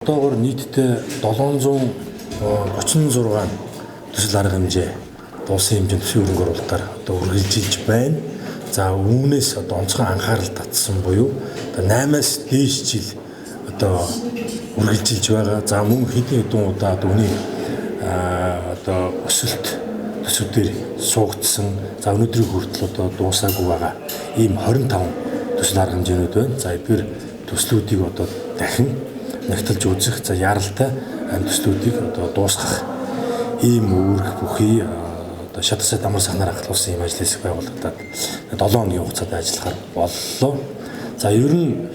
Одоогор нийтдээ 736 төсөл арга хэмжээ улсын хэмжээнд төсвийн хөрөнгө оруулалтаар одоо үргэлжилж байна. За үүнээс одоо онцгой анхаарал татсан буюу одоо 8-аас дээш жил одоо үргэлжилж байгаа. За мөн хэдэн хэдэн удаа үүний одоо өсөлт төсвүүдээр суугдсан. За өнөөдрийн хүртэл одоо дуусаагүй байгаа ийм 25 төсөл арга хэмжээнүүд байна. За эдгээр төслүүдийг одоо дахин нягталж үзэх, за яралтай төслүүдийг одоо дуусгах ийм үүрэг бүхий одоо шатасад амар сахнаар ахлуулсан ийм ажил хэсэг байгуулагдаад 7 хоногийн хугацаанд ажиллахаар боллоо. За ер нь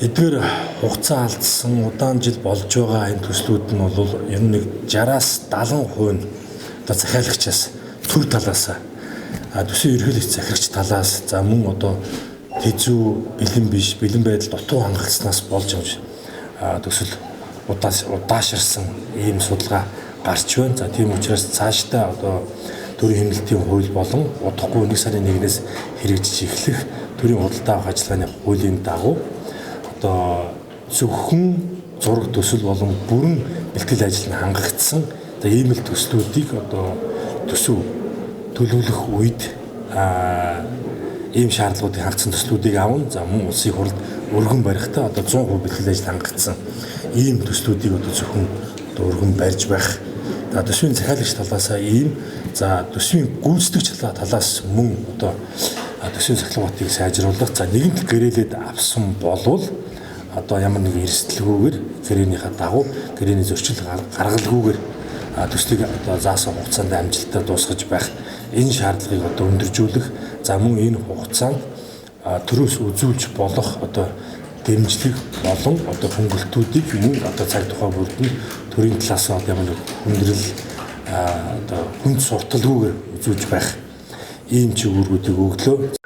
эдгээр хугацаа алдсан удаан жил болж байгаа энэ төслүүд нь бол ер нь нэг 60-аас 70% нь одоо захиалагчаас төр талаас төсвийн ерөнхийлөгч захирагч талаас за мөн одоо тэзүү бэлэн биш бэлэн байдал дутуу хангалтснаас болж төсөл удаашарсан ийм судалгаа гарч байна. За тийм учраас цаашдаа одоо төрийн хэмнэлтийн хууль болон удахгүй 1 сарын 1-ээс хэрэгжиж эхлэх төрийн худалдаа авах ажиллагааны хуулийн дагуу одоо зөвхөн зураг төсөл болон бүрэн бэлтгэл ажил нь хангагдсан одоо ийм л төслүүдийг одоо төсөв төлөвлөх үед ийм шаардлагуудыг хангасан төслүүдийг авна. За мөн улсын хурлд өргөн барихтаа одоо 100% бэлтгэл ажил хангагдсан ийм төслүүдийг одоо зөвхөн одоо өргөн барьж байх. За төсвийн захиалагч талаасаа ийм, за төсвийн гүйцэтгэгч талаас мөн одоо төсвийн сахилга батыг сайжруулах, за нэгэнт гэрээлээд авсан болвол одоо ямар нэгэн эрсдэлгүйгээр гэрээнийхээ дагуу гэрээний зөрчил гаргалгүйгээр төслийг одоо заасан хугацаанд амжилттай дуусгаж байх энэ шаардлагыг одоо өндөржүүлэх, за мөн энэ хугацаанд төрөөс үзүүлж болох одоо дэмжлэг болон одоо хөнгөлтүүдийг мөн одоо цаг тухай бүрд нь төрийн талаас одоо ямар нэг хүндрэл одоо хүнд сурталгүйгээр үзүүлж байх ийм чиг үүргүүдийг өглөө.